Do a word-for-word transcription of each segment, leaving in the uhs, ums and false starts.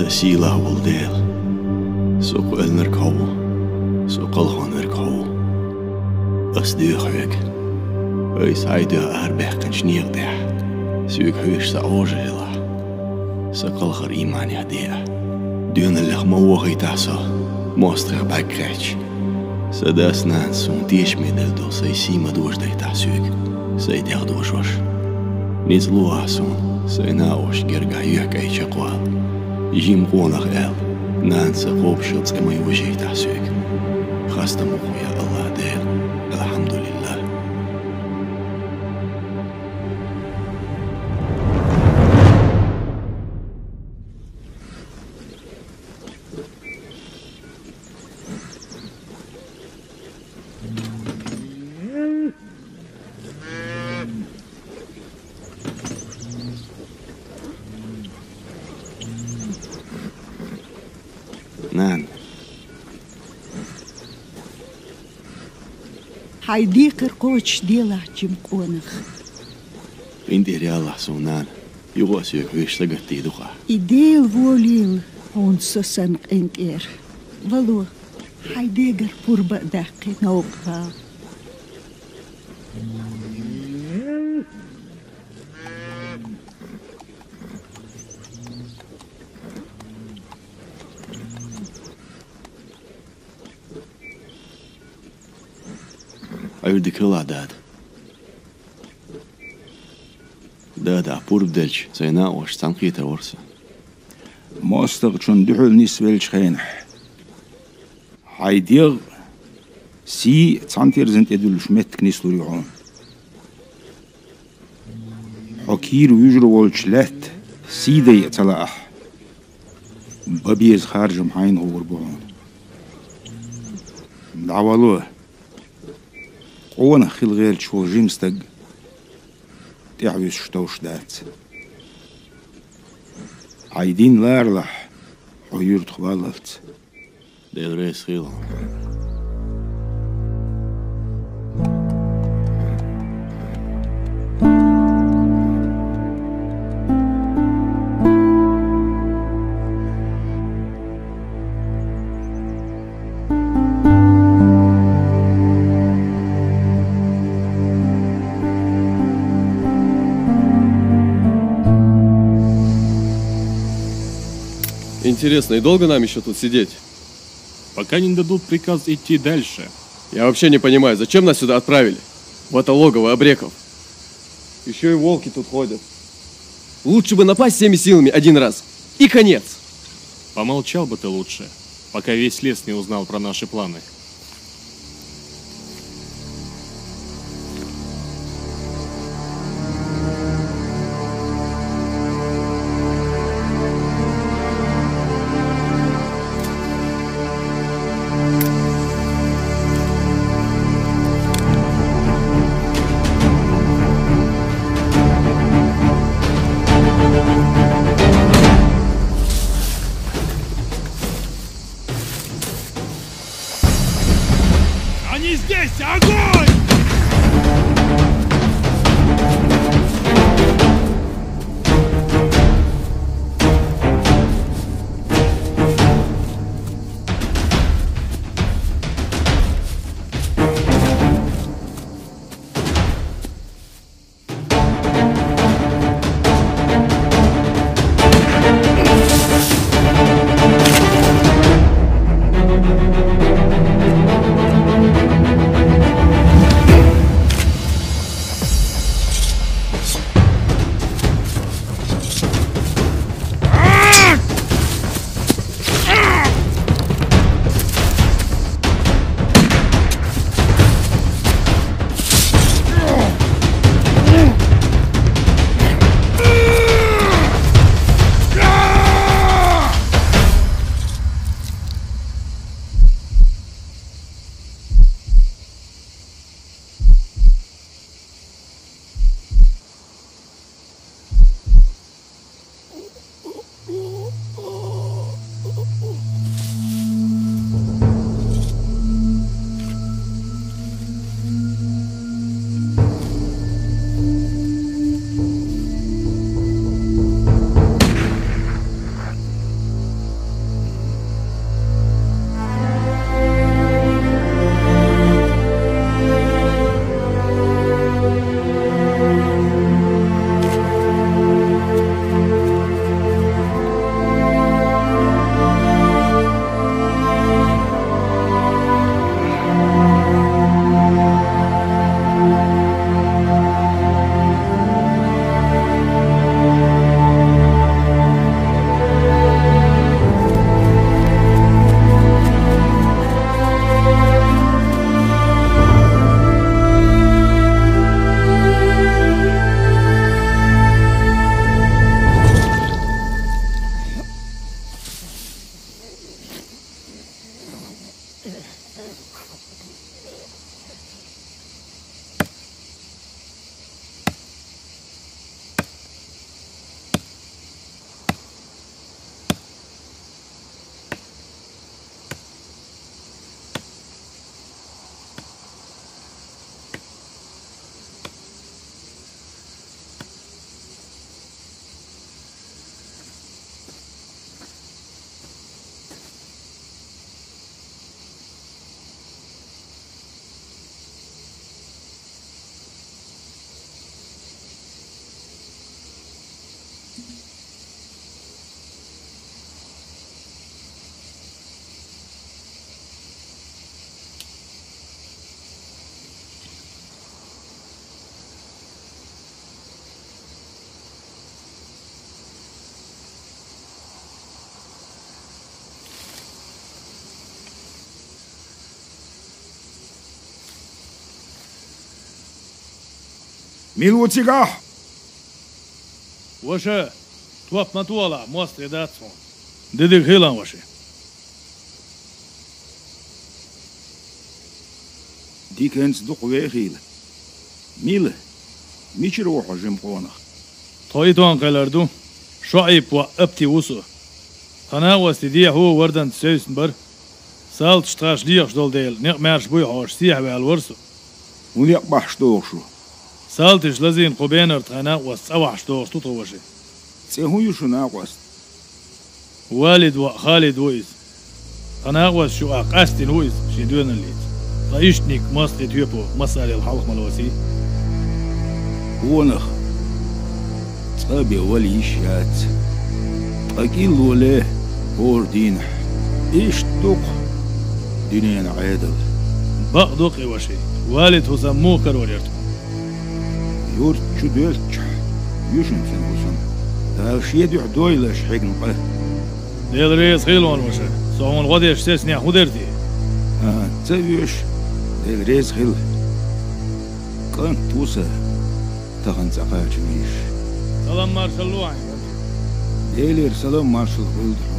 Сийлахь волу Дела, со кхоьллинарг хьо ву, со кхалхонверг хьо ву. Ас доьху хьоьга, айса хьайн дуьхьа арабаьккхинчу некъа тӀехь, соьга хьоьжуш сан Ӏожалла хилахь, сан кхалхар ийманехь де ахь. Доьналлех ма вохийтахь со, мостагӀех бӀаьрг кхетча. Сан дас-нанас суна тешаме делла долу сайн сий ма дожадайтахь соьга, сайн тӀех дожош. Ницкъ лолахь суна, сайн накъосташна гергахь юьхькӀай чекхвала, жима къонах аьлла, нанас сан кхобуш йолу цӀе ма йожийтахь соьга. Хастам бу хьуна, я АллахӀ Дела! АлхьамдулиллахӀ! Нана. Хьайн декхар кхочушделахь, жима къонах. КъинтӀера ялахь суна, нана. Юха а соьга хьоьжуш сагатдийр ду-кх ахь. И Дела волийла хьуна со санна къинтӀера. Вало, хьайн дегара пурба а даьккхи, новкъа вала. Ӏуьйре дика хилахь, дада. Дада, ахь пурба делча, сайн накъосташца цхьаьнакхетар вара сан. МостагӀчунна дуьхьал нисвеллачу хенахь, хьайн дегӀ а, сий а цхьана терзан тӀе дуьллуш меттиг нислур ю хьуна. Хьо кийра вуьжур волчу лаьтта сий дайа ца лаахь, бан беза харжам хьайна гӀур бу хьуна. ДӀавало, къонах хила гӀерташ волу жима стаг тӀаьхьавуьсуш товш дац. Хьайн дин ларалахь хьо юьртах валлалц. Дела реза хуьлда хьуна. Интересно, и долго нам ещё тут сидеть? Пока не дадут приказ идти дальше. Я вообще не понимаю, зачем нас сюда отправили? В это логово абреков. Ещё и волки тут ходят. Лучше бы напасть всеми силами один раз. И конец. Помолчал бы ты лучше, пока весь лес не узнал про наши планы. Они здесь! Огонь! Мила ву цигахь? Ваша, топ ма тохалахь, мостагӀий дац хьуна. Де дика хийла, ваша. Диканца дукха вехийла. Мила, мичара ву хьо, жима къонах? Тхо и тонна кхелар ду, шо Ӏийпа воӀ Апти ву со. Тхан накъостий дехьо Варданца севсна бара. Салташ тхаш лехаш долу дела, некъ маьрша буй хьожуш, сехьа ваьлла вара со. ХӀун некъ бахьаш доху шу? Салташа лазийна кху бенара тхайн накъост цӀа вахьаш дохуш ду тхо, ваша. ЦӀе хӀун ю шун накъост? Валид воӀ Халид ву иза. Тхан накъосташа юкъахь къастийна ву иза шен доьналлица. Ткъа иштаниг мостагӀий тоьпо массарел хьалха ма лоций. Къонах, цкъа а бен вала йиш яц. Ткъа кӀилло ле хӀора дийнахь. Иштта ду-кх дуьненан Ӏедал. Бакъ ду-кх и, ваша. Валид хӀусам муха карор яра тхуна? Юрт чу доьллачохь ю шуна цуьнан хӀусам. Дала шен дуьхьа дойла аша хьегна къа. Дела реза хила хьуна, ваша. Со хьуна гӀо деш сецнехь хӀун дара те? ХӀан, ца оьшу, Дела реза хила. КӀант ву сан, тахана цӀа кхача везаш. Салам маршалла ло хьайна. Делера салам маршалла хуьлда хьуна.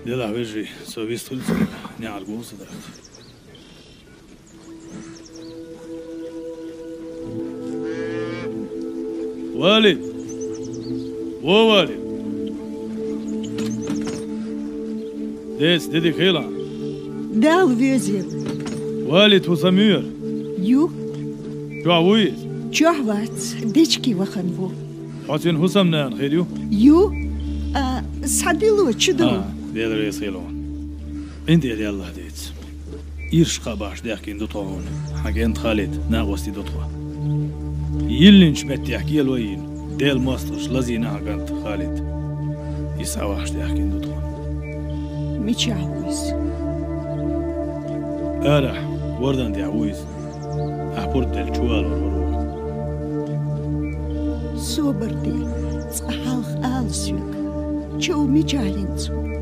Делахь, вежарий, со вистхуьлу цунна, неӀарга ву со даха. Валид! Во, Валид! Деца, де дика хийла. Дала везийла. Валид хӀусам ю хӀара? Ю. Чохь вуй иза? Чохь вац, дечиге вахана ву. Хьо цуьнан хӀусамнана хир ю? Ю. А, схьадило чу ду. А, Дела реза хийла хьуна. КъинтӀера яллахь деца. Ирча кхаъ бахьаш даьхкина ду тхо хьуна. Хьан кӀант Халид, накъостий ду тхо. Йиллинчу меттехь кӀело а йина, Делан мостагӀаша лазийна хьан кӀант Халид. Иза схьавахьаш даьхкина ду тхо. Мичахь ву иза? Арахь, вордан тӀехь ву иза. Ахь пурба делла чувалор вара ву. Собар де, цкъа хьалха ала соьга. Чов мичахь йина цунна?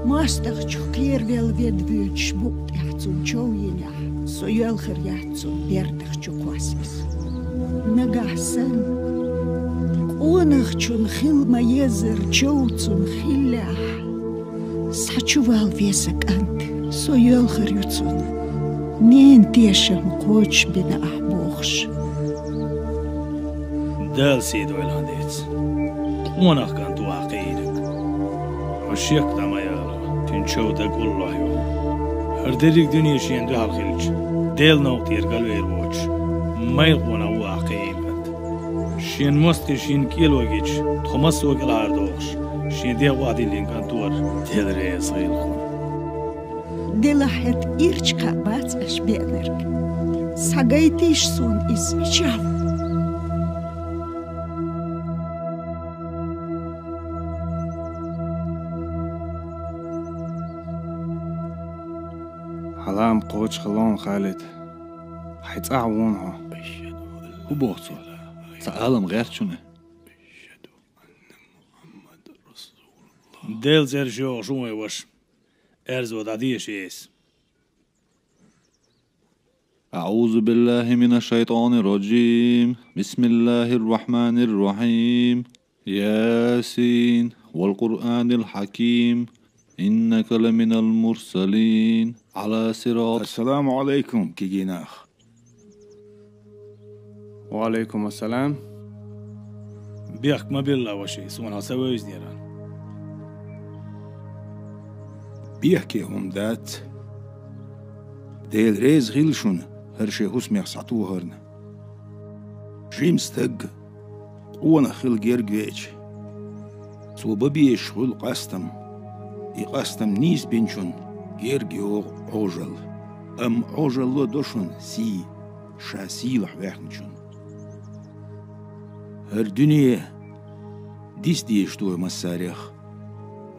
МостагӀчух кхеравелла ведда воьдуш букъа тӀехь цунна чов йинехь, со йоьлхур яц цунна бердах чу кхосса иза. Нагахь санна, къонахчун хила ма-еззара чов цунна хиллехь, схьа чувала веза кӀант, со йоьлхур ю цунна, ненан тешам кхочушбина ахь бохуш. Дала сий дойла хьан деца. Къонах кӀант ву ахь кхиийнарг. Хьо шек дӀа ма яла, цуьнан чов дага уллохь ю. ХӀара дерриг дуьне шена дуьхьал хилча, Делан новкъа тӀера галвер воцуш, майра къонах ву ахь кхиийна кӀант. Шен мостагӀий шена кӀело гича, тхо массо а кӀелхьардохуш, шен дегӀ охьадиллина кӀант вара, Дела реза хийла хьуна. Делахь хӀета ирча кхаъ бац аша беанарг. Схьагайтийша суна иза, мичахь ву? Хьан лаам кхочушхуьлу, Халид. Хьайн цӀахь ву хьо. ХӀун боху цо? Цхьа алам гӀерта шуна? Делан цӀераш йогӀуш ву вайн ваша. Аьрзо дӀадеша эса. أعوذ بالله من الشيطان الرجيم. بسم الله الرحمن الرحيم. يس. والقرآن الحكيم. إنك لمن المرسلين. على صراط. Ассаламу Ӏалайкум, кегий нах. Ва Ӏалайкум ассалам. Бехк ма билла, ваша, суна хьо ца вевзинера. Бехке хӀума дац. Дела реза хила шуна, хӀара шен хӀусамех схьатохарна. Жима стаг, къонах хила герга веача, цо бан безаш хуьлу къастам. И къастам нийсбинчунна герга йогӀу Ӏожалла, амма Ӏожалло до шуна сий, ша сийлахь ваьхначунна. ХӀара дуьне диса дезаш ду вай массарех,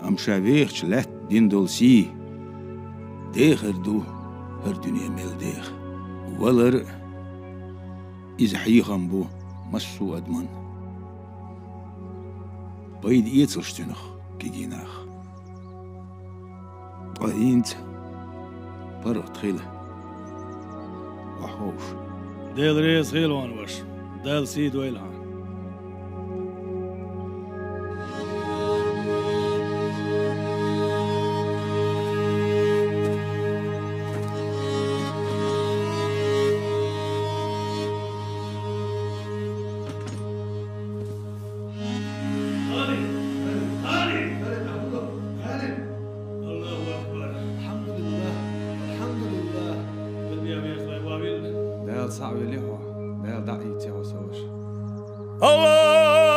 амма ша вехачу лаьтта дина долу сий дехар ду хӀара дуьне мел деха. Валар а, иза хьехам бу массо а адаман. Пайда эцалаш цуьнах, кегий нах. Ткъа хӀинца паргӀат хила, охьаховша. Дела реза хила хьуна, ваша. Дала сий дойла хьан. Аллаху акбар. Алхьамдулиллах. Алхьамдулиллах. Дала схьа а вели хьо. Дала дӀа а ийци хьо, сан ваша. Аллаху